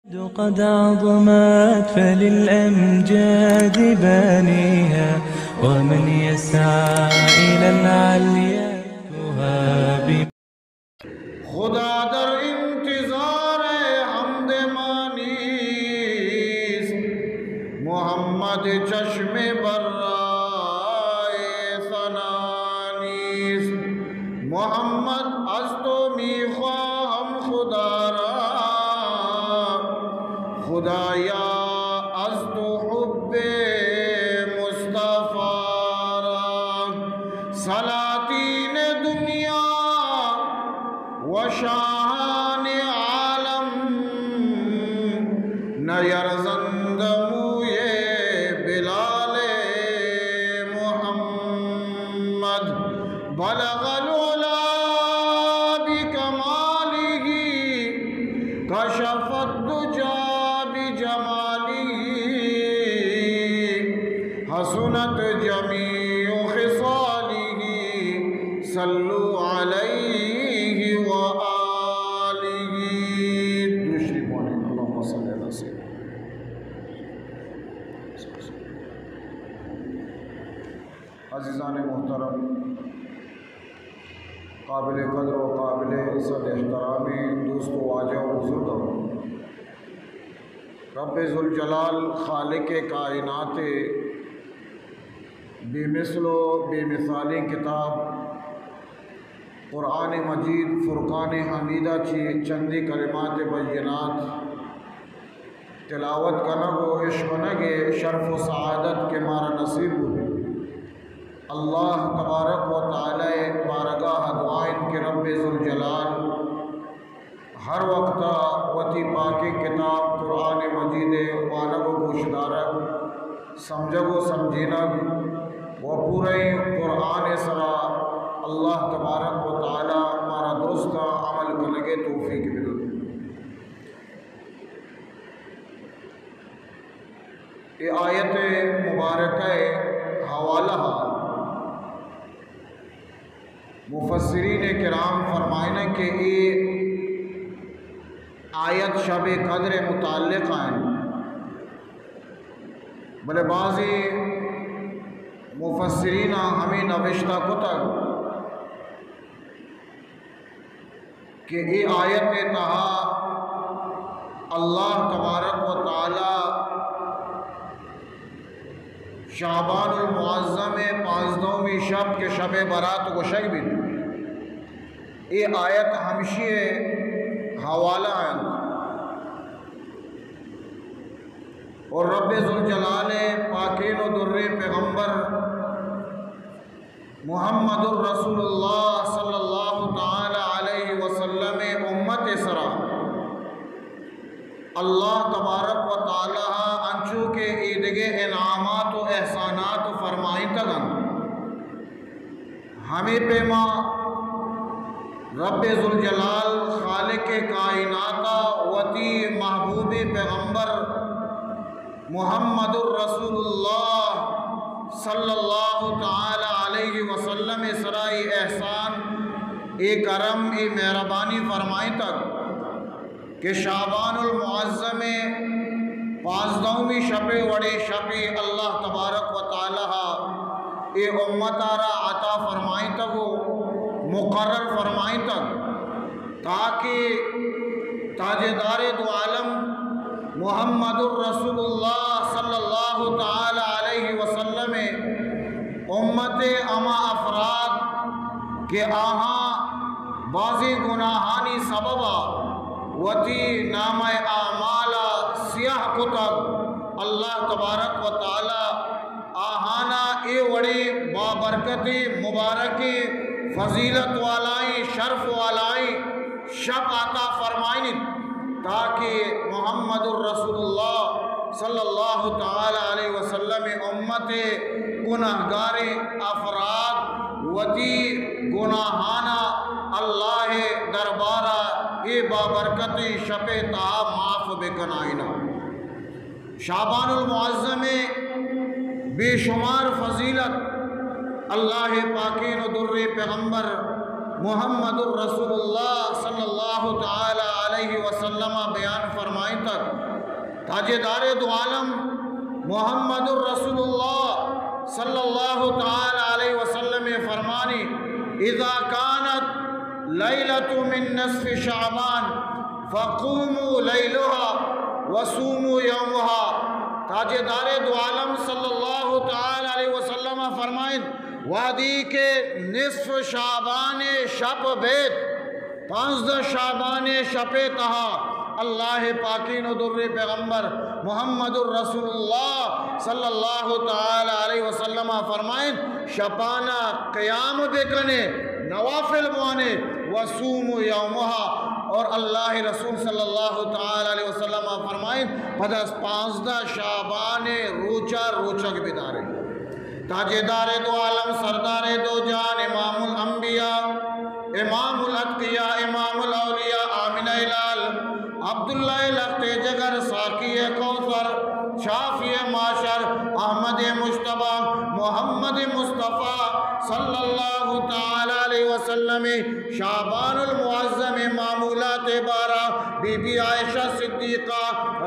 قد عظمت فللأمجاد بانيها، ومن يسعى إلى العليا يهاب. خدا در انتظار حمد ما نیست، محمد چشم برای ثنا نیست. محمد از تو می‌خواهم خدا را، خدایا از تو حب مصطفی را. سلاطین دنیا و شاهان عالم نیرزند موی بلال محمد. بلغ العلا بکماله، کشف الدجی بجماله، حسنت جمیع خصاله، صلوا علیه و آله. درود شریف بوانیں. اللهم صل علی سیدنا. عزیزان محترم، قابل قدر و قابل صد احترامیں دوست و واجہ و بزرگاں، رب ذوالجلال خالق کائنات بے مثل و بے مثالیں کتاب قرآن مجید فرقان حمیدہ چی چندی کلمات بینات تلاوت کنگ و اشکنگ شرف و سعادت کہ مارا نصیب بوت، اللہ تبارک و تعالی بارگاہ دعائیں کہ رب ذوالجلال ہر وقتا وتی پاکیں کتاب قرآن مجید وانگ و گوشدارگ، سمجھگ و سمجھینگ و پورئیں قرآن سرا اللہ تبارک و تعالی مارا درستاں عمل کنگے توفیق بدنت. اے آیت مبارکہ حوالہ مفسرین کرام فرمائنہ کہ اے آیت شب قدر متعلق ایں، بلے بعضی مفسرین ہمیں نوشتہ کتگ کہ اے آیت تہا اللہ تبارک و تعالی شعبان المعظم پانزدہمی شپ کہ شب برات گوشگ بیت، اے آیت ہمشی حوالہ انت. اور رب ذوالجلال پاکین و دریں پیغمبر محمد الرسول اللہ صلی اللہ تعالی علیہ وسلم امت سرا اللہ تبارک و تعالی انچو کہ ایدگہ انعامات و احسانات فرمائینتگ انت، ہمے پیما رب ذوالجلال خالق کائناتا وتی محبوب پیغمبر محمد الرسول اللہ صلی اللہ تعالی علیہ وسلم سرا اے احسان، اے کرم، اے مہربانی فرمائینتگ کہ شعبان المعظم پانزدہمی شپے وڑیں شپے اللہ تبارک و تعالی اے امتا را عطا فرمائینتگ و مقرر فرمائینتگ، تاکہ تاجدار دو عالم محمد الرسول اللہ صلی اللہ تعالی علیہ وسلم امت ہما افراد کہ آہاں بعضی گناہانی سببا وتی نامہ اعمالا سیاہ کتگ، اللہ تبارک و تعالی آہانا اے وڑیں بابرکتیں، مبارکیں، فضیلت والائیں، شرف والائیں شپ عطا فرمائینیت، تاکہ محمد الرسول اللہ صلی اللہ تعالی علیہ وسلم امت گناہگاریں افراد وتی گناہانا اللہ دربارا اے بابرکتیں شپ تہا معاف بکنائینا. شعبان المعظم بے شمار فضیلت اللہ پاکین و دریں پیغمبر محمد رسول اللہ صلی اللہ تعالی علیہ وسلم بیان فرمائیں تک، تاجدار دو عالم محمد رسول اللہ صلی اللہ تعالی علیہ وسلم فرمانی: اذا كانت ليلة من نصف شعبان فقوموا ليلها وصوموا يومها۔ تاجدار دو عالم صلی اللہ تعالی علیہ وسلم فرمائیں، وہدی کہ نصف شعبان شپ بیت، پانزدہ شعبان شپ تہا اللہ پاکین و در پیغمبر محمد رسول اللہ صلی اللہ تعالی علیہ وسلم فرمائیں، شپانا قیام بکنے، نوافل بوانے، وصوموا يومها، اور اللہ رسول صلی اللہ تعالی علیہ وسلم فرمائیں، پدا پانزدہ شعبان روچا روچگ بدارے۔ تاجدار دو عالم، سردار دو جان، امام الانبیاء، امام الاتقیاء، امام الاولیاء، آمنہ لال، عبداللہ لخت جگر، ساقی کوثر، شافی معشر، احمد مجتبی، محمد مصطفی صلی اللہ تعالی علیہ وسلم، شعبان المعظم معمولات بارہ، بی بی عائشہ صدیقہ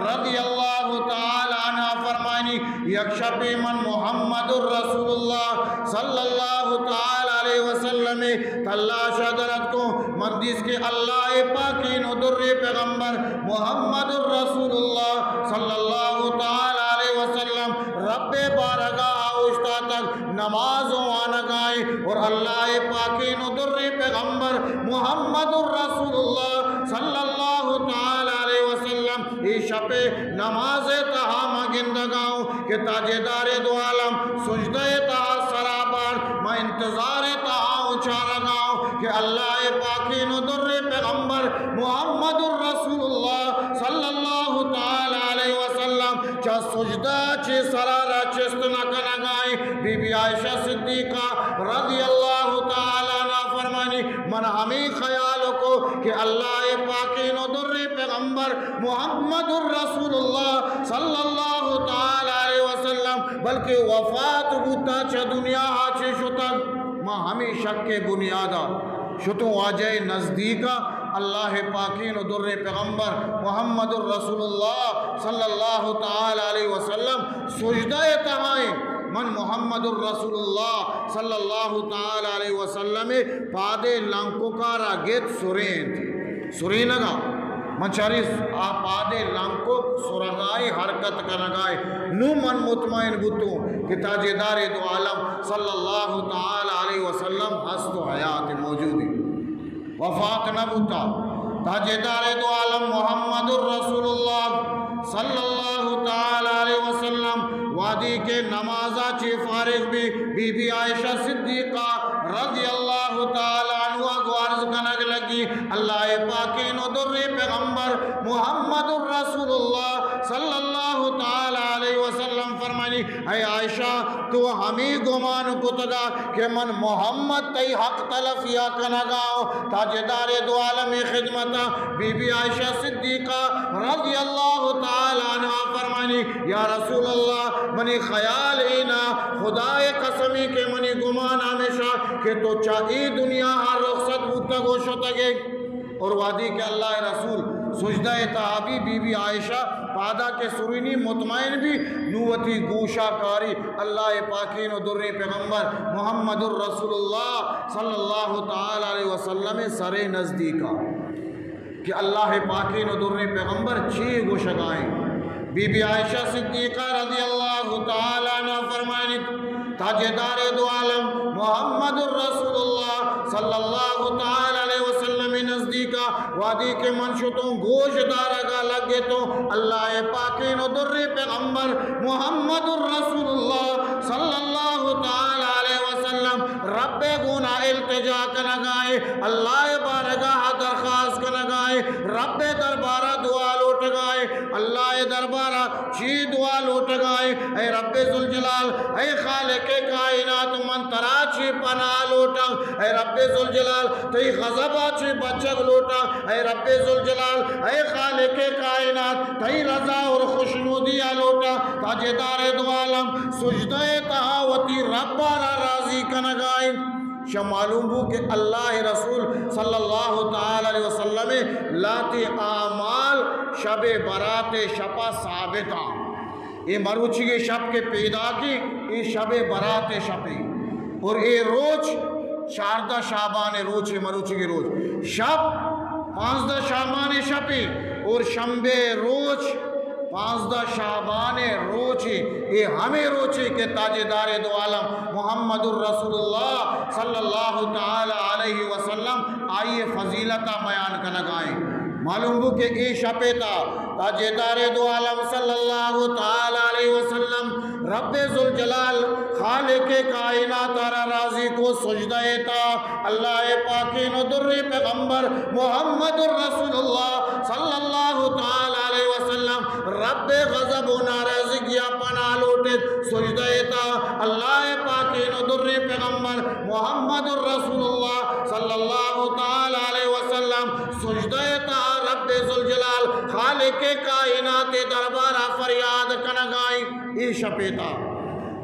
رضی اللہ تعالی عنہا فرمانی، یک شپے من محمد رسول اللہ صلی اللہ تعالی علیہ وسلم تلاشا در اتکوں، من دیست کہ اللہ پاکین و در پیغمبر محمد رسول اللہ صلی اللہ تعالی علیہ وسلم رب بارگاہ اوشتاتگ، نماز وانگائیں، اور اللہ پاکین و در پیغمبر محمد رسول اللہ صلی اللہ تعالی علیہ وسلم اے شپ نماز تہا ما گندگاؤں کہ تاجدار دو عالم سجدہ تہا سرابار، ما انتظار تہا اچارگاؤں کہ اللہ پاکین و در پیغمبر محمد رسول اللہ صلی اللہ تعالی علیہ وسلم چہ سجدہ چہ سرا را چست نہ کنگائیں۔ بی بی عائشہ صدیقہ رضی اللہ تعالی عنہا فرمانی، من ہمیں خیال کو کہ اللہ پاکین و در پیغمبر محمد رسول اللہ صلی اللہ تعالی علیہ وسلم بلکہ وفات بوتا، چہ دنیا ہا چہ شتگ۔ ما ہمیں شک بنیادا شتوں واجہ نزدیکا، اللہ پاکین و در پیغمبر محمد رسول اللہ صلی اللہ تعالی علیہ وسلم سجدہ تہائیں، من محمد رسول اللہ صلی اللہ تعالی علیہ وسلم پادے لنکوکارا گت سرینت، سرینگا من چاریس آ پادے لنکوک سرگائیں، حرکت کنگائیں۔ نو من مطمئن بوتوں کہ تاجدار دو عالم صلی اللہ تعالی علیہ وسلم ہست و حیات موجودی، وفات نہ بوتا۔ تاجدار دو عالم محمد رسول اللہ صلی اللہ تعالی علیہ وسلم وہدی کہ نمازا چہ فارغ بی، بی بی عائشہ صدیقہ رضی اللہ تعالی عنہا گوں عرض کنگ لگی، اللہ پاکین و در پیغمبر محمد رسول اللہ صلی اللہ تعالی علیہ وسلم فرمانی، اے عائشہ، تو ہمیں گمان کتگا کہ من محمد تئی حق تلفیا کنگاؤں؟ تاجدار دو عالم خدمتا بی بی عائشہ صدیقہ رضی اللہ تعالی عنہا فرمانی، یا رسول اللہ، منی خیال اینا، خدائے قسمی کہ منی گمان ہمیشہ کہ تو چہ اے دنیا ہا رخصت بوتگ و شتگے۔ اور وہدی کہ اللہ رسول سجدہ تہا بی، بی بی عائشہ پادا کہ سرینی، مطمئن بی، نو وتی گوشا کاری اللہ پاکین و دریں پیغمبر محمد رسول اللہ صلی اللہ تعالی علیہ وسلم سرے نزدیکا کہ اللہ پاکین و دریں پیغمبر چی گوشگائیں۔ بی بی عائشہ صدیقہ رضی اللہ تعالی عنہا فرمائنیت، تاجدار دو عالم محمد رسول اللہ صلی اللہ تعالی علیہ وسلم نزدیکا وہدی کہ من شتوں گوش دارگا لگتوں، اللہ پاکین و دریں پیغمبر محمد رسول اللہ صلی اللہ تعالی علیہ وسلم رب گونا التجا کنگائیں، اللہ بارگاہ درخواست کنگائیں، رب دربارا دعا لوٹگائیں، اللہ دربارا چی دعا لوٹگائیں؟ اے رب ذوالجلال، اے خالق کائنات، من ترا چی پناہ لوٹاں؟ اے رب ذوالجلال، تئی غضبا چی بچگ لوٹاں؟ اے رب ذوالجلال، اے خالق کائنات، تئی رضا اور خوشنودیا لوٹاں۔ تاجدار دو عالم سجدہ تہا وتی ربارا راضی کنگائیں۔ شہ معلوم بو کہ اللہ رسول صلی اللہ تعالی علیہ وسلم لاتی اعمال شب برات شپا ثابت آں۔ اے مروچیگیں شپ کہ پیداکی، اے شب برات شپے۔ اور اے روچ چاردہ شعبان روچے، مروچیگیں روچ۔ شپ پانزدہ شعبان شپے اور شنبے روچ پانزدہ شعبان روچے، اے ہمے روچے کہ تاجدار دو عالم محمد الرسول اللہ صلی اللہ تعالی علیہ وسلم آئی فضیلتا بیان کنگائیں۔ معلوم بو کہ اے شپے تا تاجدار دو عالم صلی اللہ تعالی علیہ وسلم رب ذوالجلال خالق کائنات را راضی کو سجدہ تا۔ اللہ پاکین و دریں پیغمبر محمد رسول اللہ صلی اللہ تعالی علیہ وسلم رب غضب و ناراضگیا پناہ لوٹت، سجدہ تا۔ اللہ پاکین و دریں پیغمبر محمد رسول اللہ صلی اللہ تعالی علیہ وسلم سجدہ تا، رب ذوالجلال خالق کائنات دربارا فریاد کنگائیں۔ اے شپے تا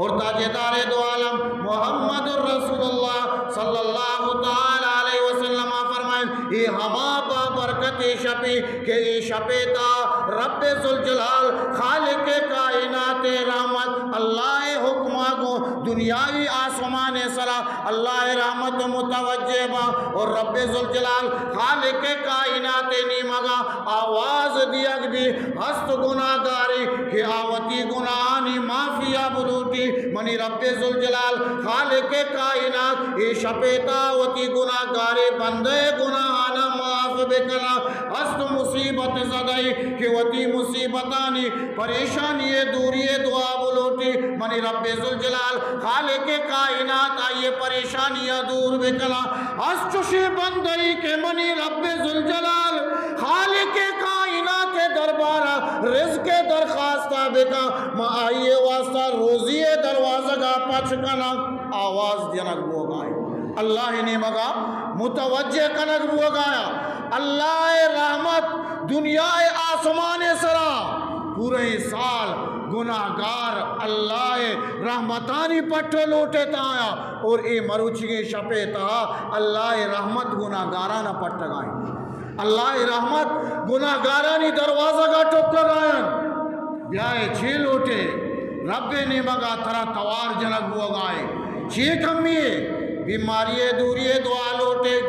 اور تاجدار دو عالم محمد رسول اللہ صلی اللہ تعالی علیہ وسلم فرمائیں، اے ہما بابرکت شپے کہ اے شپے تا رب ذوالجلال خالق کائنات رحمت اللہ حکما گوں دنیاوی آسمان سرا اللہ رحمت متوجہ با اور رب ذوالجلال خالق کائنات نیمگا آواز دیگ بی، ہست گناہگارے کہ آ وتی گناہانی معافیا بلوٹی۔ منی رب ذوالجلال خالق کائنات اے شپے تا وتی گناہگارے بندے گناہانا معاف بکنا۔ ہست مصیبت زدے کہ وتی مصیبتانی پریشانی دوری دعا بلوٹی۔ منی رب ذوالجلال خالق کائنات آئی پریشانیا دور بکنا۔ ہست چوشیں بندے کہ منی رب ذوالجلال خالق کائنات دربارا رزق درخواستا بکا، ما آئی واسطہ روزی دروازگا پچ کنا۔ آواز دینگ بوگائیں، اللہ نیمگا متوجہ کنگ بوگایا۔ اللہ رحمت دنیا آسمان سرا پورے سال گناہگار اللہ رحمتانی پٹو لوٹتا آیا۔ اور اے مروچیگیں شپے تہا اللہ رحمت گناہگارانا پٹگائیں۔ اللہ رحمت گناہگارانی دروازگا ٹکگائیں۔ بیائے، چے لوٹے؟ رب نیمگا ترا توار جنگ بوگائے۔ چے کمی اے؟ بیماری دوری دعا لوٹے۔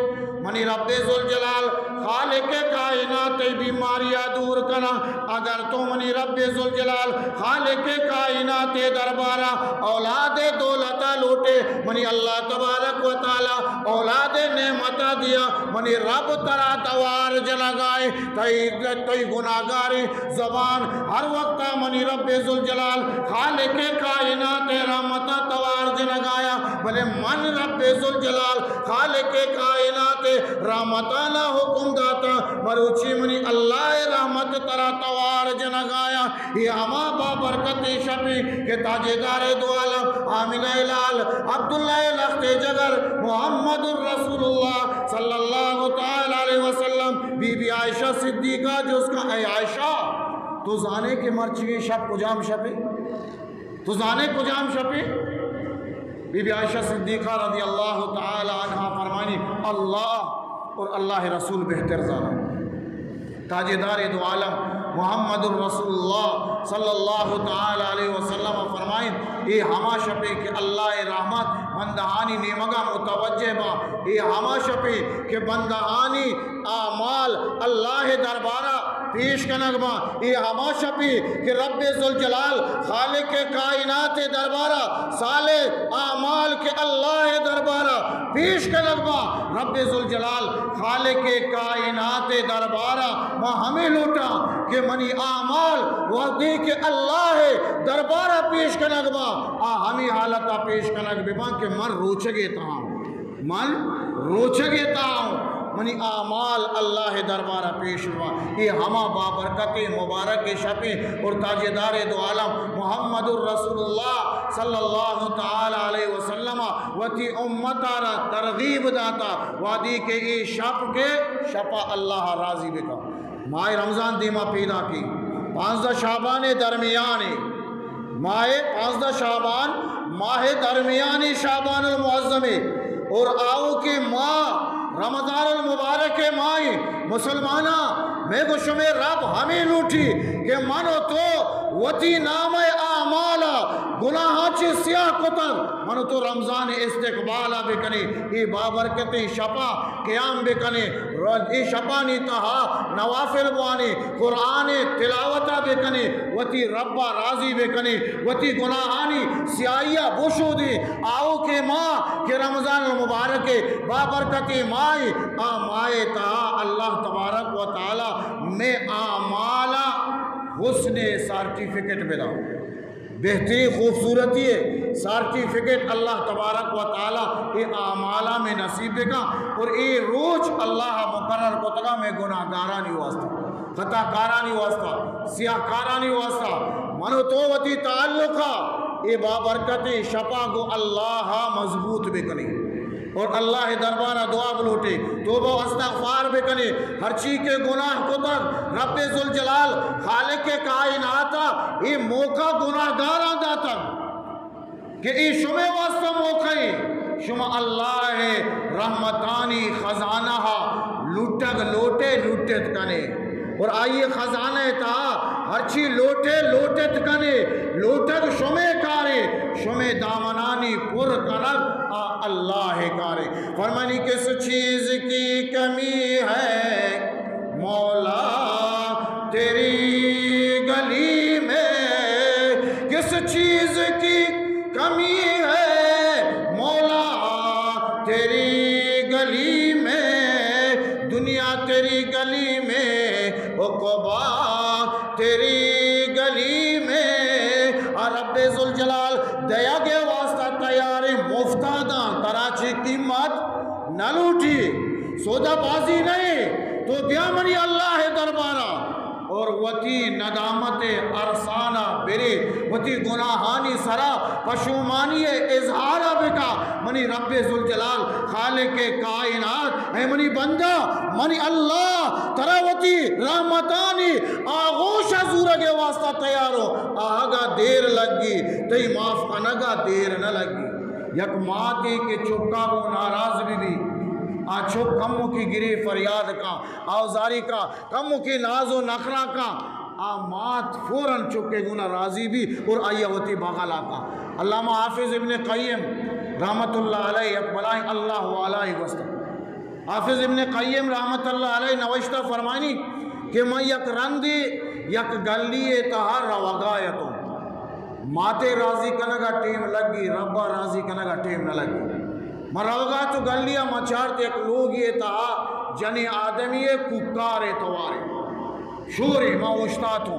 منی رب ذوالجلال خالق کائنات بیماریا دور کنا۔ اگر تو منی رب ذوالجلال خالق کائنات دربارا اولاد دولتا لوٹے، منی اللہ تبارک و تعالی اولاد نعمتا دیا، منی رب ترا توار جنگائے۔ تئی، تئی گناہگاریں زبان ہر وقتا منی رب ذوالجلال خالق کائنات رحمتا توار جنگایا، بلے من رب ذوالجلال خالق کائنات رحمتانا حکم داتا، مروچی منی اللہ رحمت ترا توار جنگایا۔ اے ہما بابرکتیں شپے کہ تاجدار دو عالم آمنہ لال عبداللہ لخت جگر محمد رسول اللہ صلی اللہ تعالی علیہ وسلم بی بی عائشہ صدیقہ جست کن، اے عائشہ، تو زانے کہ مرچیگیں شپ کجام شپے؟ تو زانے کجام شپے؟ بی بی عائشہ صدیقہ رضی اللہ تعالی عنہا فرمانی، اللہ اور اللہ رسول بہتر زانا۔ تاجدار دو عالم محمد رسول اللہ صلی اللہ تعالی علیہ وسلم فرمائیں، اے ہما شپے کہ اللہ رحمت بندہانی نیمگا متوجہ با، اے ہما شپے کہ بندہانی اعمال اللہ دربارا پیش کنگ با، اے ہما شپے کہ رب ذوالجلال خالق کائنات دربارا صالح اعمال کہ اللہ دربارا پیش کنگ با، رب ذوالجلال خالق کائنات دربارا ما ہمے لوٹاں کہ منی اعمال وہدے کہ اللہ دربارا پیش کنگ با، آ ہمے حالتا پیش کنگ بباں کہ من روچگے تہاں، من روچگے تہاں، منی اعمال اللہ دربارا پیش با۔ اے ہما بابرکتیں مبارکیں شپے اور تاجدار دو عالم محمد رسول اللہ صلی اللہ تعالی علیہ وسلم وتی امتا را ترغیب داتا، وہدے کہ اے شپ کہ شپا اللہ راضی بکا۔ ماہ رمضان دیما پیداکیں، پانزدہ شعبان درمیانے، ماہ پانزدہ شعبان، ماہ درمیانی شعبان المعظمے، اور آؤکیں ماہ، رمضان المبارک ءِ ماہ، مسلماناں، مئے گوں شمئے رب ہمے لوٹی کہ من و تو وتی نام ءِ اعمال ءَ گناہاں چہ سیاہ کتگ، من و تو رمضان ءِ استقبال ءَ بکنیں، اے بابرکتیں شپ ءَ قیام بکنیں، اے شپانی تہا نوافل بوانیں، قرآن ءِ تلاوت ءَ بکنیں، وتی رب ءَ راضی بکنیں، وتی گناہانی سیاہی ءَ بشودیں۔ آؤکیں ماہ کہ رمضان المبارک ءِ بابرکتیں ماہ، آ ماہ ءِ تہا اللہ تبارک و تعالی مئے اعمال ءَ حسن سرٹیفکیٹ بدنت۔ بہترین خوبصورتی ءِ سرٹیفکیٹ اللہ تبارک و تعالی اے اعمالاں مئے نصیب بکن اور اے روچ اللہ مقرر کتگا مئے گناہگارانی واسطہ، خطا کارانی واسطہ، سیاہ کارانی واسطہ۔ من و تو وتی تعلق ءَ اے بابرکتیں شپا گوں اللہ مضبوط بکنیں۔ اور اللہ ءِ دربار ءَ دعا بلوٹے، توبہ و استغفار بکنے، ہرچی کہ گناہ کتگ، رب ذوالجلال خالق کائنات ءَ اے موقع گناہگاراں داتگ کہ اے شمئے واسطہ موقع ایں، شما اللہ ءِ رحمتانی خزانہ ءَ لوٹگ لوٹے، لوٹت کنے۔ اور آئی ءِ خزانہ ءِ تہا ہرچی لوٹے لوٹت کنے، لوٹگ شمئے کارے، شمئے دامنانی پر کنگ آ اللہ ءِ کارے۔ فرمانی، کس چیز کی کمی ہے مولا تیری گلی میں، کس چیز کی کمی ہے مولا تیری گلی میں، دنیا تیری گلی میں، عقبیٰ تیری گلی میں۔ آ رب ذوالجلال دیگ ءِ واسطہ تیار ایں، مفتا داں، ترا چی قیمت نہ لوٹی، سودا بازی نہیں، تو بیا منی اللہ ءِ دربارا۔ اور وتی ندامت ءِ ارسانا برے، وتی گناہانی سرا پشومانی ءِ اظہارا بکا۔ منی رب ذوالجلال خالق کائنات، اے منی بندہ، منی اللہ ترا وتی رحمتانی آغوش ءَ زورگ ءِ واسطہ تیار اوں۔ آہگا دیر لگی، تئی معاف کنگا دیر نہ لگی۔ یک ماتے کہ چکا گوں ناراض بہ بی، آ چک کموکی گری فریاد کا، آوزاری کا، کموکی ناز و نخرا کا، آ مات فوراً چکے گونا راضی بی اور آئی وتی بغلا کا۔ علامہ حافظ ابن قیم رحمت اللہ علیہ یک بلائیں اللہ والائے گوستہ۔ حافظ ابن قیم رحمت اللہ علیہ نوشتہ فرمانی کہ من یک رندے یک گلی ءِ تہا روگا اتوں۔ ماتے راضی کنگا ٹیم لگی، ربا راضی کنگا ٹیم نہ لگی۔ من روگا تو گلی ءَ من چارت یک لوگے ءِ تہا جنیں آدمی ءِ کوکار ءِ توارے۔ شورے، من اوشتاتوں،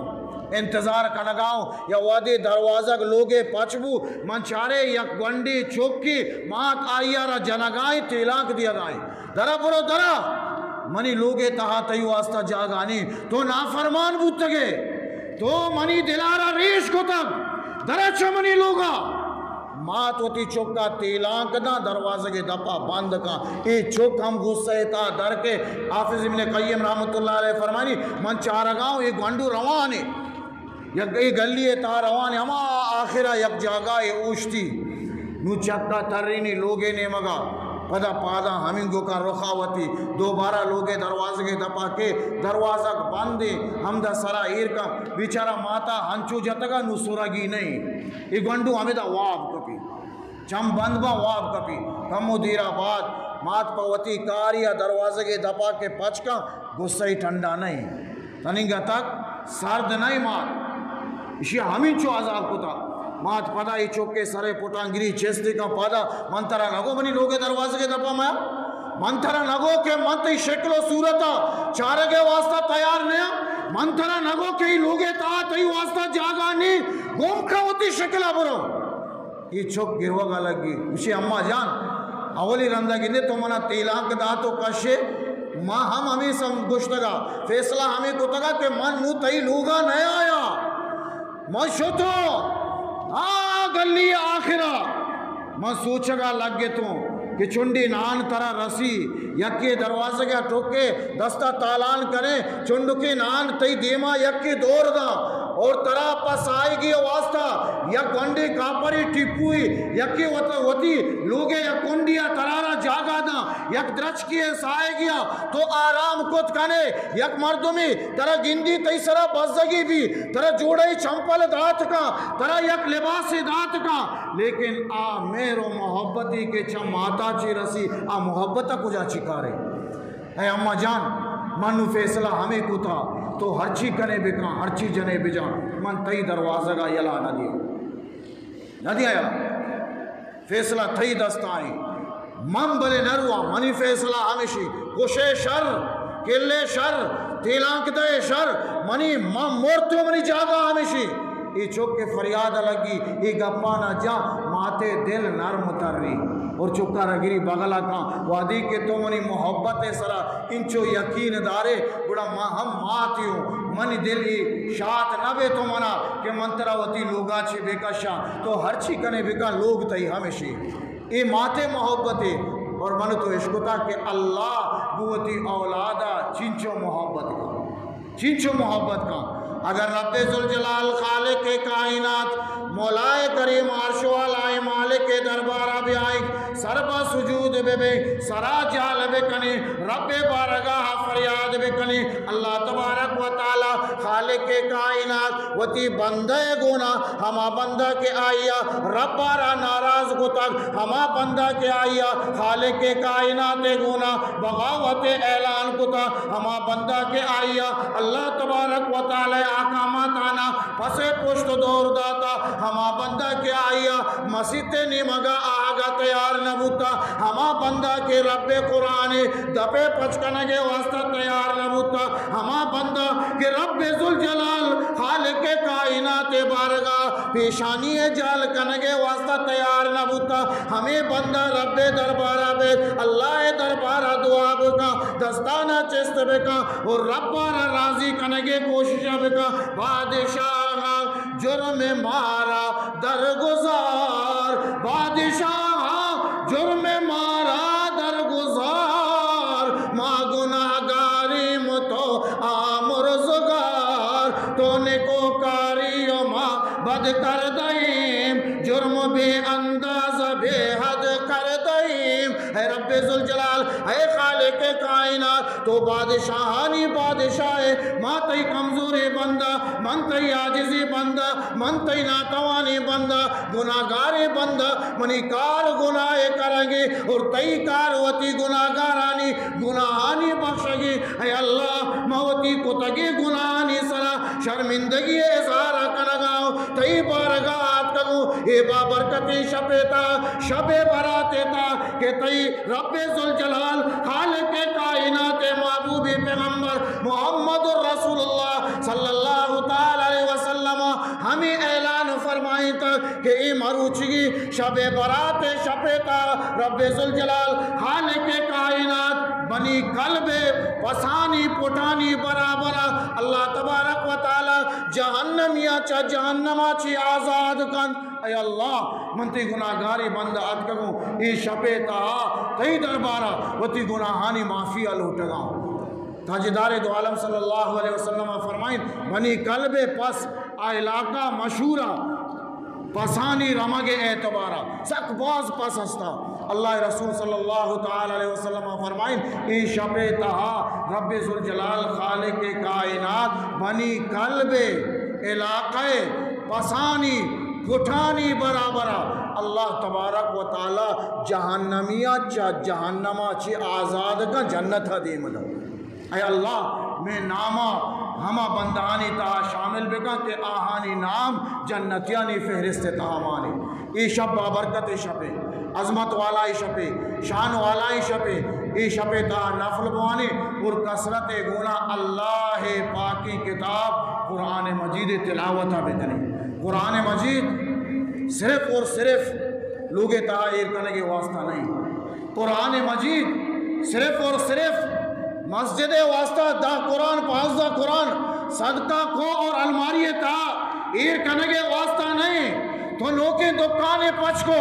انتظار کنگا اوں، یا وہدے دروازگ لوگے پچ بو، من چارے یک گونڈے چکے مات آئی ءَ را جنگائیں، تیلانک دیگائیں۔ درا برو درا، منی لوگے تہا تئی واسطہ جاگہ نی، تو نافرمان بوتگے، تو منی دلارا ریش کتگ، درا چہ منی لوگا۔ مات وتی چکا تیلانک داں، دروازگے دپا بند کاں۔ اے چک ہم غصہ ءِ تہا در کے۔ حافظ ابن قیم رحمت اللہ علیہ فرمانی، من چارگا اوں اے گونڈو روانے، یک اے گلی ءِ تہا روانے، ہما آخرا یک جاگہ ءَ اوشتی، نوں چکا ترینی لوگے نیمگا، پدا پادا ہمینگوکا رخا وتی دوبارہ لوگے دروازگے دپا کے، دروازگ بندیں، ہمدا سرا ایر کن، بیچارہ ماتا ہنچو جتگا نوں سرگی نہیں۔ اے گونڈو ہمیدا واب کپی، چم بند باں واب کپی۔ کمو دیرا بعد مات پہ وتی کاری ءَ دروازگے دپا کے پچ کن، غصہ ٹھنڈا نہیں، تننگا تک سرد نہیں مات۔ اشی ہمینچو عذاب کتا۔ مات پدا اے چکے سرے پٹانگری چستی کن پدا، من ترا نگو منی لوگے دروازگے دپا میا؟ من ترا نگو کہ من تئی شکل و صورتا چارگے واسطہ تیار نیا؟ من ترا نگو کہ اے لوگے تہا تئی واسطہ جاگہ نی؟ گم کن وتی شکلا برو۔ اے چک گروگا لگی، گوشی، اماں جان، اولی رندا گندے تو منا تیلانک دات و کشے، ما ہم ہمے سم گوشتگا، فیصلہ ہمے کتگا کہ من نوں تئی لوگا نیایا۔ من شتو آ گلی آخرا، من سوچگا لگتوں کہ چنڈے نان ترا رسی، یکے دروازگا ٹکے، دستا تالان کرے، چنڈکے نان تئی دیما یکے دور دا۔ اور ترا پہ ساہگی واسطہ یک گونڈیں کاپرے ٹیپوے، یکے وت-، وتی لوگے یک کنڈیا ترا را جاگہ داں، یک درچکے ساہگیا تو آرام کت کنے، یک مردمے ترا گندی تئی سرا بزگی بی، ترا جوڑے چمپل دات کاں، ترا یک لباسے دات کاں، لیکن آ مہر و محبتے کہ چہ ماتا چی رسی، آ محبت کجا چی کارے؟ اے اماں جان، من نوں فیصلہ ہمے کتا، تو ہرچی کنے بکن، ہرچی جنے بجن، من تئی دروازگا یلا نہ دیاں۔ نہ دیاں یلا۔ فیصلہ تئی دستا ایں۔ من بلے نہ رواں، منی فیصلہ ہمیشی۔ کشے شر، کلے شر، تیلانک دئے شر، منی، من مرتوں منی جاگہ ہمیشی۔ اے چک کہ فریاد لگی، اے گپانا جا، ماتے دل نرم تری۔ اور چکا رگری بغلا کاں، وہدی کہ تو منی محبت سرا انچو یقین دارے، گڑا ما ہم ماتی ہوں۔ منی دل اے شات نہ بے تو منا کہ من ترا وتی لوگا چی بکشاں۔ تو ہرچی کنے بکن، لوگ تئی ہمیشی۔ اے ماتے محبتے۔ اور من تو اشکتا کہ اللہ گو وتی اولادا چنچو محبت کن۔ چنچو محبت کن۔ اگر رب ذوالجلال خالق کائنات، مولائے کریم عرش والائے مالک دربارا بیائیں، سر با سجود ببے، سرا جال بکنے، رب بارگاہ فریاد بکنے، اللہ تبارک و تعالی خالق کائنات وتی بندہ گونا، ہما بندہ کہ آئیا رب را ناراض کتگ، ہما بندہ کہ آئیا خالق کائنات گونا بغاوت اعلان کتا، ہما بندہ کہ آئیا اللہ تبارک و تعالی احکاماتانا پس پشت دور داتا، ہما بندہ کہ آئیا مسیت نیمگا آہگا تیار نہ بوتا، ہما بندہ کہ رب قرآن دپے پچ کنگے واسطہ تیار نہ بوتا، ہما بندہ کہ رب ذوالجلال خالق کائنات بارگاہ پیشانی جال کنگے واسطہ تیار نہ بوتا، ہمے بندہ رب دربارا بے، اللہ دربارا دعا بکا، دستانا چست بکا اور رب را راضی کنگے کوشش بکا۔ بادشاہ جرم مارا درگزار، بادشاہ جرم مارا درگزار، ما گناہگاریم تو آمرزگار، تو نکوکاری و ما بد کردہیم، جرم بے انداز بے حد کردہیم۔ اے رب ذوالجلال، اے خالق کائنات، تو بادشاہانی بادشاہ ئے، ما تئی کمزوریں بندہ، من تئی عاجزیں بندہ، من تئی ناتوانیں بندہ، گناہگاریں بندہ، منی کار گناہ کرگے اور تئی کار وتی گناہگارانی گناہانی بخشگے۔ اے اللہ، ما وتی کتگیں گناہانی سرا شرمندگی اظہار کنگا، تئی بارگاہ آتکگوں، اے بابرکتیں شپے تا، شب برات تا کہ تئی رب ذوالجلال خالق کائنات محبوب پیغمبر محمد رسول اللہ صلی اللہ تعالی علیہ وسلم ہمیں اعلان فرمائیں تا کہ اے مروچگی شب برات شپے تا رب ذوالجلال خالق کائنات بنی کلب پسانی پٹانی برابر اللہ تبارک و تعالی جہنمیا چہ جہنما چی آزاد کن۔ اے اللہ، من تئی گناہگاریں بندہ اتکگوں، اے شپے تہا تئی دربارا وتی گناہانی معافی ء لوٹگاں۔ تاجدار دو عالم صلی اللہ علیہ وسلم فرمائیں، بنی کلب پس آ علاقہ مشہورا پسانی رمگ اعتبارا، سک باز پس ہستا۔ اللہ رسول صلی اللہ تعالی علیہ وسلم فرمائیں، اے شپے تہا رب ذوالجلال خالق کائنات بنی کلب علاقہ پسانی پٹانی برابرا اللہ تبارک و تعالی جہنمیا چہ جہنما چی آزاد کن، جنتا دیم دا۔ اے اللہ، مئے ناما ہما بندہانی تہا شامل بکن کہ آہانی نام جنتیانی فہرست تہا مانی۔ اے شپ بابرکت شپے، عظمت والائیں شپے، شان والائیں شپے۔ اے شپے تہا نفل بوانی اور کثرت گونا اللہ پاکیں کتاب قرآن مجید تلاوتا بکنی۔ قرآن مجید صرف اور صرف لوگے تہا ایر کنگے واسطہ نہیں۔ قرآن مجید صرف اور صرف مسجد واسطہ دہ قرآن، پانزدہ قرآن صدقہ کو اور الماری تہا ایر کنگے واسطہ نہیں۔ تو نوکیں دکانے پچ کو،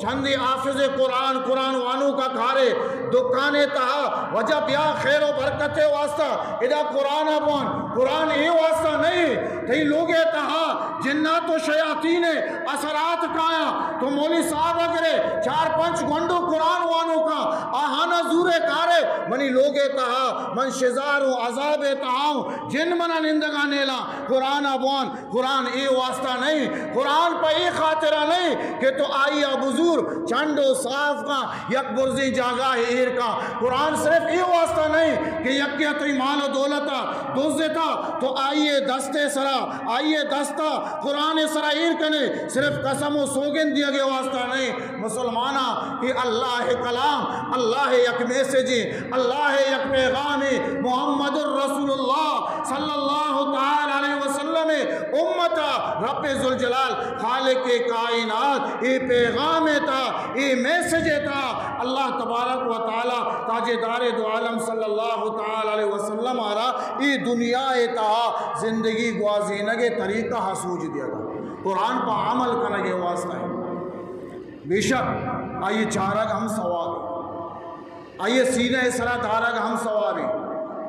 چندی حافظ قرآن، قرآن وانوکا کارے دکانے تہا وجہ بیا خیر و برکت واسطہ ادا قرآن بوان۔ قرآن اے واسطہ نہیں، تئی لوگ ءِ تہا جنات و شیاطین ءِ اثرات کایاں۔ تو مولوی صاحب ءَ گرے، چار پنچ گونڈو قرآن وانوکاں، آہانا زورے کارے، منی لوگ ءِ تہا من شزار اوں، عذاب ءِ تہا اوں، جن منا نندگا نیلاں۔ قرآن ءَ بوان، قرآن اے واسطہ نہیں، قرآن پہ اے خاطرا نہیں کہ تو آئی ءَ بزور، چنڈ و صاف کن، یک برزیں جاگاہے ایر کن۔ قرآن صرف اے واسطہ نہیں کہ یکے ءَ تئی مال و دولت ءَ دزتا، تو آئی ءِ دست ءِ سرا، آئی ءِ دست ءَ قرآن ءِ سرا ایر کنے، صرف قسم و سوگند دیگ ءِ واسطہ نہیں۔ مسلماناں، اے اللہ ءِ کلام، اللہ ءِ یک میسجے، اللہ ءِ یک پیغامے، محمد الرسول اللہ صلی اللہ تعالی علیہ وسلم ءِ امت ءَ رب ذوالجلال، خالق کائنات، اے پیغام ءِ تہا، اے میسج ءِ تہا اللہ تبارک و تعالی تاجدار دو عالم صلی اللہ تعالی علیہ وسلم ءَ را اے دنیا ءِ تہا زندگی گوازینگ ءِ طریقہ ءَ سوج دیگ ءَ۔ قرآن پہ عمل کنگ ءِ واسطہ اِنت۔ بے شک آئی ءِ چارگ ہم ثواب اِنت۔ آئی ءِ سینہ ءِ سرا دارگ ہم ثوابے۔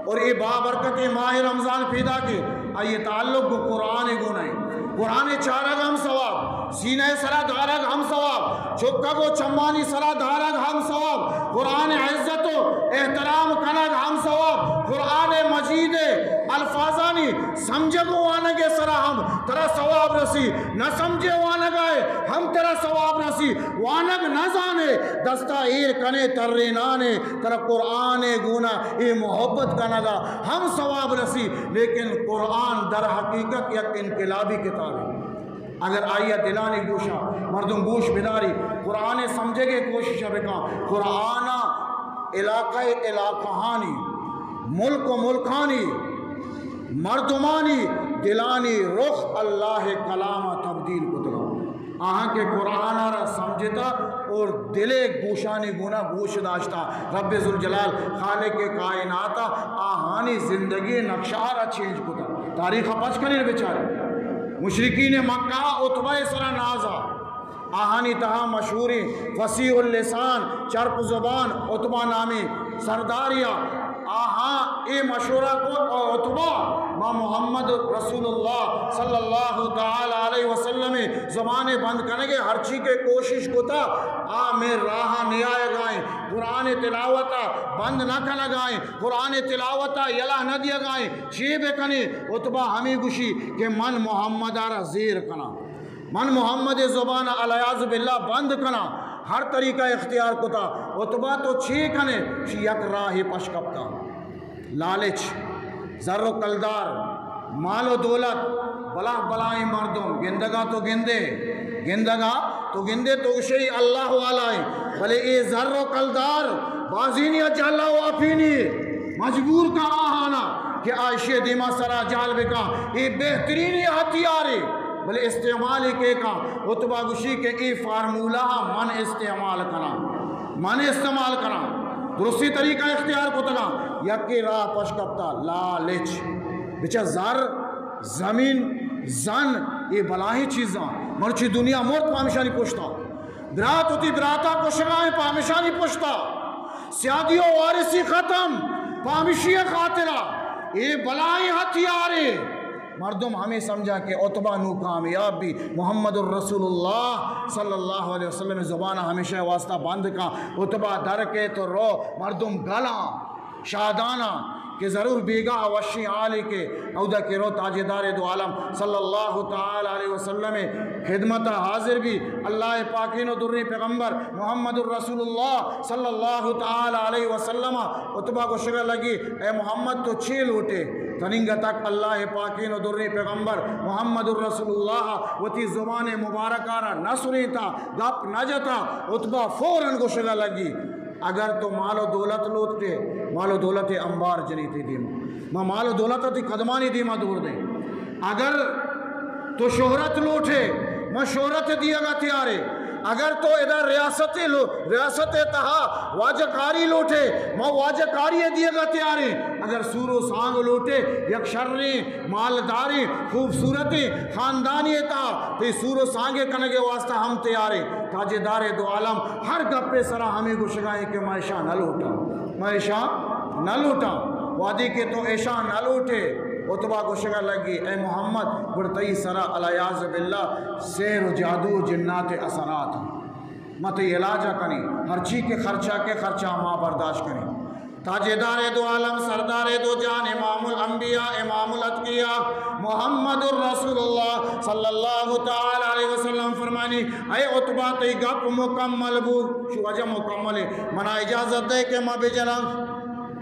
اور اے بابرکتیں ماہ رمضان پیداکے، آئی ءِ تعلق گوں قرآن ءِ گون اِنت۔ قرآن ءِ چارگ ہم ثواب، سینہ ءِ سرا دارگ ہم ثواب، چکگ و چمانی سرا دارگ ہم ثواب، قرآن ءِ عزت و احترام کنگ ہم ثواب، قرآن مجید ءِ الفاظانی سمجھگ و وانگ ءِ سرا ہم ترا ثواب رسی، نہ سمجھے وانگ ءَ ہم ترا ثواب رسی۔ وانگ نہ زانے، دستا ایر کنے ترینانے، ترا قرآن ءِ گونا اے محبت کنگا ہم ثواب رسی۔ لیکن قرآن در حقیقت یک انقلابی کتابے۔ اگر آئی ءَ دلانی گوشا مردم گوش بداری، قرآن ءِ سمجھگ ءِ کوشش بکن، قرآن ءَ علاقہ علاقہانی، ملک و ملکانی مردمانی دلانی رخ اللہ ءِ کلام ءَ تبدیل کتگ۔ آہاں کہ قرآن ءَ را سمجھتا اور دل ءِ گوشانی گونا گوش داشتا، رب ذوالجلال خالق کائنات ءَ آہانی زندگی نقشہ ءَ را چینج کتا۔ تاریخ ءَ پچ کنیں بچارے، مشرکین مکہ ءَ عتبہ ءِ سرا نازا، آہانی تہا مشہوریں فصیح اللسان، چرپ زبان عتبہ نامی سرداریا، آہاں اے مشورہ کو، او عتبہ، ما محمد رسول اللہ صلی اللہ تعالی علیہ وسلم ءِ زبان ءِ بند کنگ ءِ ہرچی کہ کوشش کتا، آ مئے راہ ءَ نیایگائیں، قرآن ءِ تلاوت ءَ بند نہ کنگائیں، قرآن ءِ تلاوت ءَ یلہ نہ دیگائیں، چے بکنیں؟ عتبہ ہمے گوشی کہ من محمد ءَ را زیر کناں۔ من محمد ءِ زبان ءَ العیاذ باللہ بند کناں، ہر طریقہ اختیار کتا۔ عتبہ تو چے کنے؟ شی یک راہے پش کپتا۔ لالچ، زر و کلدار، مال و دولت، بلاہ بلاہیں مردم، گندگا تو گندے، گندگا تو گندے تو گشے اللہ والائیں، بلے اے زر و کلدار بازینی جہلا و اپینی مجبور کا آہانا کہ آ اشی دیما سرا جال بکا، اے بہترین ہتھیارے۔ بلے استعمال ءَ کے کن؟ عتبہ گوشی کہ اے فارمولا من استعمال کناں، من استعمال کناں، درستی طریقہ اختیار کتگاں۔ یکے راہ پش کپتا، لالچ۔ بچا زر، زمین، زن، اے بلاہیں چیزاں۔ مرچی دنیا مرت پہ ہمشانی پشتا۔ برات وتی براتا کشگائیں پہ ہمشانی پشتا۔ سیادی و وارثی ختم پہ ہمشی خاطرا۔ اے بلاہیں ہتھیارے۔ مردم ہمے سمجھا کہ عتبہ نوں کامیاب بی، محمد الرسول اللہ صلی اللہ علیہ وسلم زبان ہمیشہ واسطہ بند کا۔ عتبہ در کے تو رو، مردم گلاں، شاداناں کہ ضرور بیگاہ وشیں حالے کہ اودا کہ رو تاجدار دو عالم صلی اللہ تعالی علیہ وسلم خدمت حاضر بی۔ اللہ پاکین و دریں پیغمبر محمد الرسول اللہ صلی اللہ تعالی علیہ وسلم۔ عتبہ گوشگا لگی، اے محمد تو چے لوٹے؟ تننگا تک اللہ پاکین و دریں پیغمبر محمد الرسول اللہ وتی زبان مبارکہ را نہ سرینتا، گپ نہ جتا۔ عتبہ فوراً گوشگا لگی، اگر تو مال و دولت لوٹے، مال و دولت انبار جنی تی دیما، ما مال و دولت تی قدمانی دیما دور دیں۔ اگر تو شہرت لوٹے، ما شہرت دیگا تیارے۔ اگر تو ادا ریاست لو-، ریاست تہا واجہ کاری لوٹے، ما واجہ کاری دیگا تیارے۔ اگر سور و سانگ لوٹے، یک شریں، مالداریں، خوبصورتیں خاندانی تہا تی سور و سانگ کنگے واسطہ ہم تیارے۔ تاجدار دو عالم ہر گپے سرا ہمیں گوشگائیں کہ ما اشاں نہ لوٹاں، ما اشاں نہ لوٹاں۔ وادی کہ تو اشاں نہ لوٹے، عتبہ گوشگا لگی، اے محمد، گڑا تئی سرا العیاذ باللہ سحر و جادو و جنات اثرات انت۔ ما تئی علاج کنیں، ہرچی کہ خرچہ کہ خرچہ ما برداشت کنیں۔ تاجدار دو عالم، سردار دو جہان، امام الانبیاء، امام الاتقیاء، محمد رسول اللہ صلی اللہ تعالی علیہ وسلم فرمانی، اے عتبہ، تئی گپ مکمل بو، شو وجہ مکمل ہے، منا اجازت دے کہ ما بجناں۔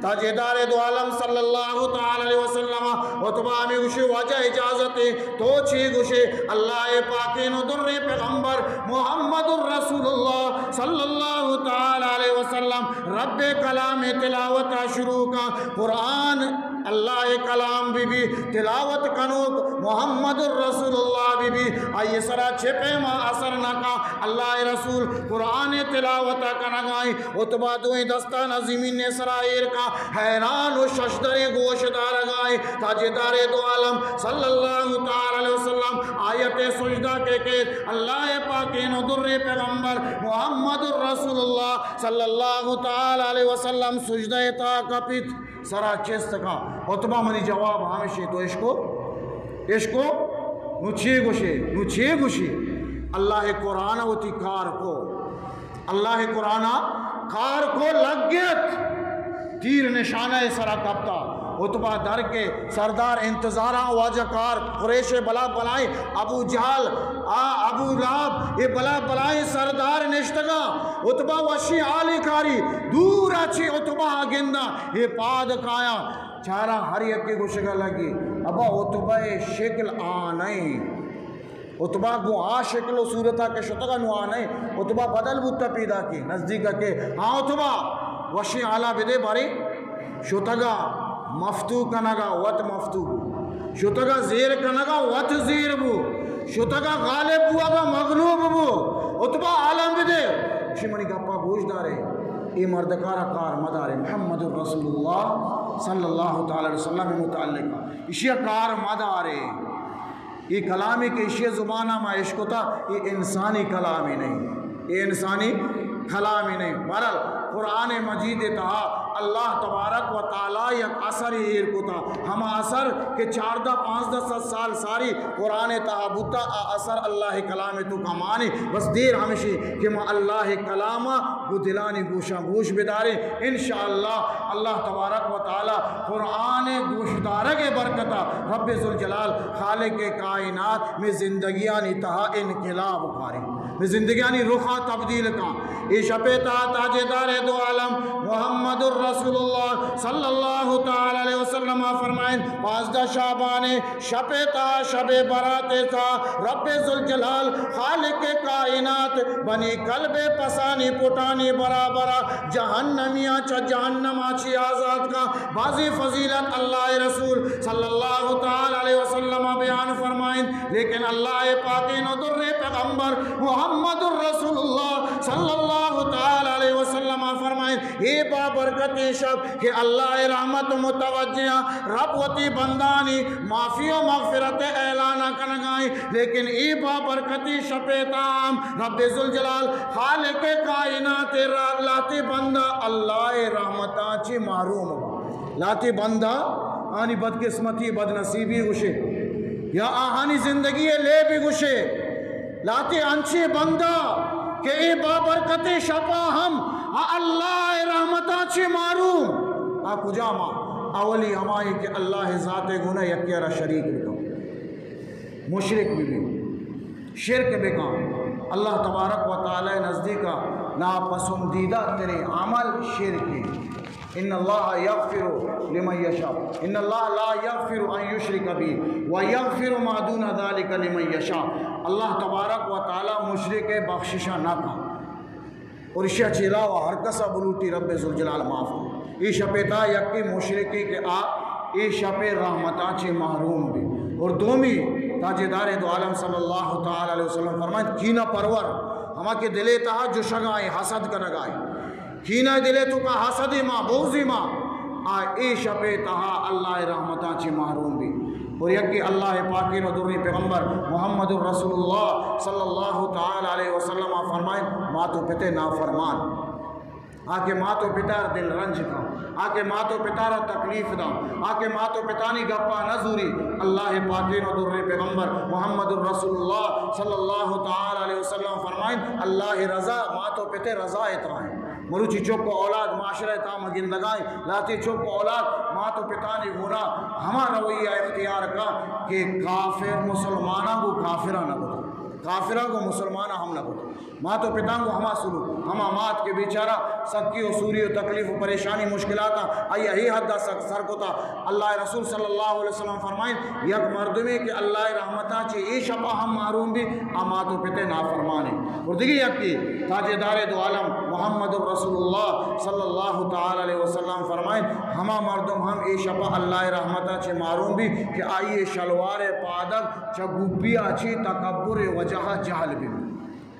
تاجدار دو عالم صلی اللہ تعالی علیہ وسلم، عتبہ ہمے گوشی، واجہ اجازت ہے، تو چی گوشے؟ اللہ پاکین و در پیغمبر محمد رسول اللہ صلی اللہ تعالی علیہ وسلم رب کلام تلاوت شروع کا۔ قرآن اللہ کلام بی بی، تلاوت کنوک محمد رسول اللہ بی بی، آئی سرا چہ پیما اثر نہ کا۔ اللہ رسول قرآن تلاوت کنگائیں، عتبہ دوئیں دستان زمین سرا ایر کا، حیران و ششدریں گوش دارگائیں۔ تاجدار دو عالم صلی اللہ تعالی علیہ وسلم آیت سجدہ کے کے اللہ پاکین و در پیغمبر محمد رسول اللہ صلی اللہ تعالی علیہ وسلم سجدہ تا کپیت، سرا چست کا۔ عتبہ، منی جواب ہمشی، تو اشکو، اشکو، نو چی گوشے، نو چی گوشے؟ اللہ قرآن وتی کار کو۔ اللہ قرآن کار کو لگت، تیر نشانہ سرا کپتا۔ عتبہ در کے سردار انتظاراں، واجہ کار قریش بلا بلائیں، ابو جہل، آ ابو لہب، اے بلا بلائیں سردار نشتگا۔ عتبہ وشی حالی کاری، دور اچی عتبہ گندا، اے پاد کایا، چارا ہر یکے گوشگا لگی، ابا عتبہ شکل آ نہیں۔ عتبہ گوں آ شکل و صورتا کہ شتگا نو آ نئے۔ عتبہ بدل بوتا پیدا کی نزدیک کہ، ہاں عتبہ، وشیں حالا بدے بارے۔ شتگا مفتو کنگا وت مفتو بو، شتگا زیر کنگا وت زیر بو، شتگا غالب بوگا مغلوب بو۔ عتبہ عالم بدے، شی منی گپا گوش دارے، اے مردکارا کار مدارے۔ محمد رسول اللہ صلی اللہ تعالی علیہ وسلم متعلق اشیا کار مدارے۔ اے کلامی کہ ایشی زبان ما اشکتا، اے انسانی کلامی نہیں، اے انسانی کلامی نہیں۔ بہرحال، قرآن مجید تہا اللہ تبارک و تعالی یک اثر ایر کتا، ہما اثر کہ چاردہ پانزدہ سد سال ساری قرآن تہا بوتا، آ اثر اللہ کلام تو کمانی۔ بس دیر ہمشی کہ ما اللہ کلام گو دلانی گوشاں گوش بداریں۔ انشاءاللہ اللہ تبارک و تعالی قرآن گوشدارگ برکتا رب ذوالجلال خالق کائنات میں زندگیانی تہا انقلاب کاری، میں زندگیانی رخا تبدیل کا۔ اے شپے تہا تاجدار دو عالم محمد رسول اللہ صلی اللہ تعالی علیہ وسلم فرمائیں، پانزدہ شعبان شپ تہا، شب برات تہا، رب ذوالجلال خالق کائنات بنی کلب پسانی پٹانی برابرا جہنمیاں چہ جہنما چی آزاد کا۔ بازی فضیلت اللہ رسول صلی اللہ تعالی علیہ وسلم بیان فرمائیں، لیکن اللہ پاکین و در پیغمبر محمد رسول اللہ صلی اللہ تعالی علیہ وسلم فرمائیں، اے بابرکتیں شپ کہ اللہ رحمت متوجہ، رب وتی بندانی معافی و مغفرت اعلان کنگائیں، لیکن اے بابرکتیں شپے تام رب ذوالجلال خالق کائنات را لہتے بندہ اللہ رحمتاں چی محروم با۔ لہتے بندہ آنی بدقسمتی، بدنصیبی گوشے یا آہانی زندگی لیبی گوشے۔ لہتے انچیں بندہ کہ اے بابرکتیں شپا ہم آ اللہ رحمتاں چی محروم۔ آ کجام آ؟ اولی ہمائی کہ اللہ ذات گونا یکے را شریک بکن، مشرک ببی، شرک بکن۔ اللہ تبارک و تعالی نزدیکا ناپسندیدہ تریں عمل شرک ہے۔ ان اللہ یغفر لمن یشاء، ان اللہ لا یغفر ان یشرک بہ و یغفر ما دون ذلک لمن یشاء۔ اللہ تبارک و تعالی مشرک بخششا نہ کن۔ اور اشیا چہ علاوہ ہر کسا بلوٹی رب ذوالجلال معاف کن۔ اے شپے تہا یکے مشرکے کہ آ اے شپے رحمتاں چہ محروم بی۔ اور دومی تاجدار دو عالم صلی اللہ تعالی علیہ وسلم فرمائیں، کینہ پرور، ہما کہ دلے تہا جشگائیں، حسد کنگائیں، کینہ دلے توکا حسد ما، بغض ما، آ اے شپے تہا اللہ رحمتاں چہ محروم بی۔ اور یکے اللہ پاکین و دریں پیغمبر محمد رسول اللہ صلی اللہ تعالی علیہ وسلم فرمائیں، مات و پتے نافرمان، آ کہ مات و پتار دل رنج کن، آ کہ مات و پتارا تکلیف داں، آ کہ مات و پتانی گپا نہ زوری، اللہ پاکین و دریں پیغمبر محمد الرسول اللہ صلی اللہ تعالی علیہ وسلم فرمائیں، اللہ رضا مات و پتے رضا اترائیں۔ مروچی چک و اولاد معاشرہ تا مگندگائیں، لاتی چک و اولاد مات و پتانی گونا ہما رویہ اختیار کا کہ کافر مسلماناں گو کافرہ نہ کتا، کافرہ گو مسلماناں ہم نہ کتا۔ مات و پتاں گوں ہما سلوک، ہما مات کہ بیچارہ سکی و سوری و تکلیف و پریشانی مشکلاتاں آئی ء اے حد ء سک سر کتا۔ اللہ ء رسول صلی اللہ علیہ وسلم فرمائیں، یک مردمے کہ اللہ ء رحمتاں چہ اے شپا ہم محروم بی، آ مات و پت ء نافرمانے۔ اور دگہ یکے تاجدار دو عالم محمد الرسول اللہ صلی اللہ تعالی علیہ وسلم فرمائیں، ہما مردم ہم اے شپا اللہ ء رحمتاں چہ محروم بی کہ آئی ء شلوار ء پادگ چہ گوپی ء چہ تکبر ء وجہ ء جہل بی۔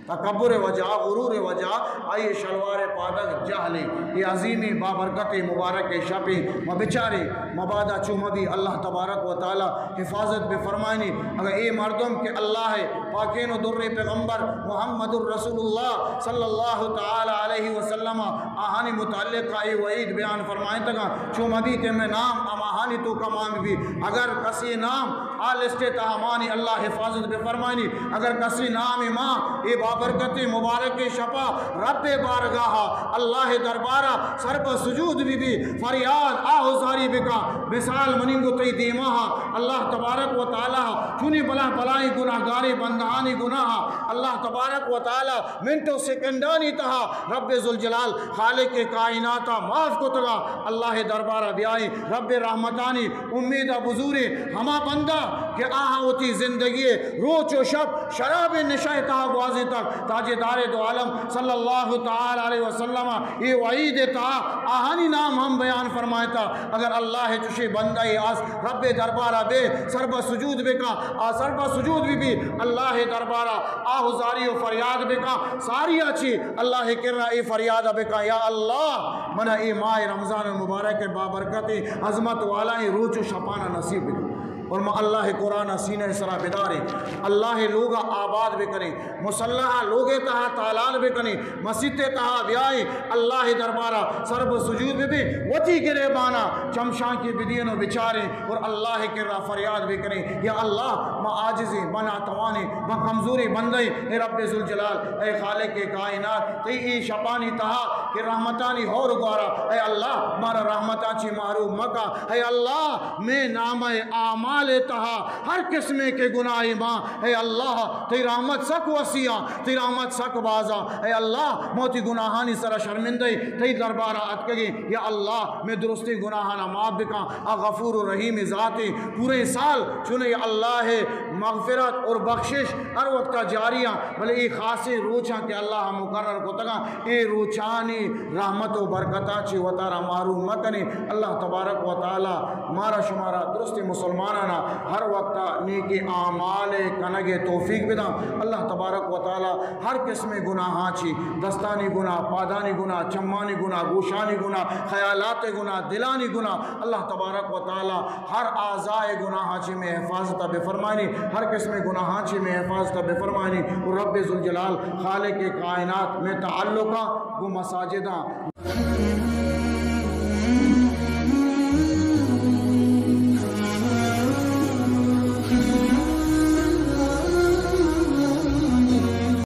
تکبر ء وجہ، غرور ء وجہ، آئی ء شلوار ء پادگ جہلیں۔ اے عظیمیں بابرکتیں مبارکیں شپیں، ما بچاریں، مبادا چو مبی، اللہ تبارک و تعالی حفاظت بہ فرمائنی۔ اگاں اے مردم کہ اللہ ء پاکین و دریں پیغمبر محمد الرسول اللہ صلی اللہ تعالی علیہ وسلم آہانی متعلق اے وعید بیان فرمائنتگاں، چو مبی کہ میں نام ہماہانی توکا مان بی۔ اگر کسی نام آ لسٹ ء تہا مانی، اللہ حفاظت بہ فرمائنی۔ اگر کسی نام ما اے بابرکتیں مبارکیں شپا رب بارگاہا اللہ دربارا سر پہ سجود بی بی، فریاد آہ و زاری بکا، مثال منی گو تئی دیما ہا اللہ تبارک و تعالی چونی بلا بلائیں گناہگاریں بندہانی گناہا اللہ تبارک و تعالی منٹ و سیکنڈانی تہا رب ذوالجلال خالق کائناتا معاف کتگا۔ اللہ دربارا بیائیں، رب رحمتانی امیدا بزوریں۔ ہما بندہ کہ آہاں وتی زندگی روچ و شپ شراب نشہ تہا گوازینتگ، تاجدار دو عالم صلی اللہ تعالی علیہ وسلم اے وعید تہا آہانی نام ہم بیان فرمائتا۔ اگر اللہ چشیں بندہ است، رب دربارا بے سر پہ سجود بکا، آ سر پہ سجود بی بی، اللہ دربارا آہ و زاری و فریاد بکا، ساری اچی اللہ کرا اے فریاد بکا، یا اللہ، منا اے ماہ رمضان المبارک بابرکتیں عظمت والائیں روچ و شپانا نصیب بکا۔ اور ما اللہ قرآن سینہ سرا بداریں، اللہ لوگا آباد بکنیں، مصلہ لوگ تہا تالان بکنیں، مسیت تہا بیائیں، اللہ دربارا سر پہ سجود ببیں، وتی گریبانا چمشانکے بدیئن و بچاریں اور اللہ کرا فریاد بکنیں، یا اللہ، ما عاجزیں، ما ناتوانیں، ما کمزوریں بندیں، اے رب ذوالجلال، اے خالق کائنات، تئی اے شپانی تہا کہ رحمتانی ہور گوارا، اے اللہ، مارا رحمتاں چی محروم مکا، اے اللہ، میں نامہ اعمال تہا ہر قسمے کے گناہ ما، اے اللہ، تئی رحمت سک وسیعاں، تئی رحمت سک بازاں۔ اے اللہ، ما وتی گناہانی سرا شرمندہ ایں، تئی دربارا اتکگیں۔ یا اللہ، میں درستیں گناہانا معاف بکاں۔ آ غفور و رحیم ذاتے۔ پورے سال چنے اللہ مغفرت اور بخشش ہر وقتا جاریاں، بلے اے خاصیں روچاں کہ اللہ مقرر کتگاں، اے روچانی رحمت و برکتاں چی وتارا محروم مکنے۔ اللہ تبارک و تعالی مارا شمارا درستیں مسلمانانا ہر وقتا نیکیں اعمال کنگ توفیق بداں۔ اللہ تبارک و تعالی ہر قسمیں گناہاں چی، دستانی گناہ، پادانی گناہ، چمانی گناہ، گوشانی گناہ، خیالات گناہ، دلانی گناہ، اللہ تبارک و تعالی ہر اعضاء گناہاں چی میں حفاظت بفرمائنی، ہر قسمیں گناہاں چی میں حفاظت بفرمائنی۔ اور رب ذوالجلال خالق کائنات میں تعلقاں گو مساجداں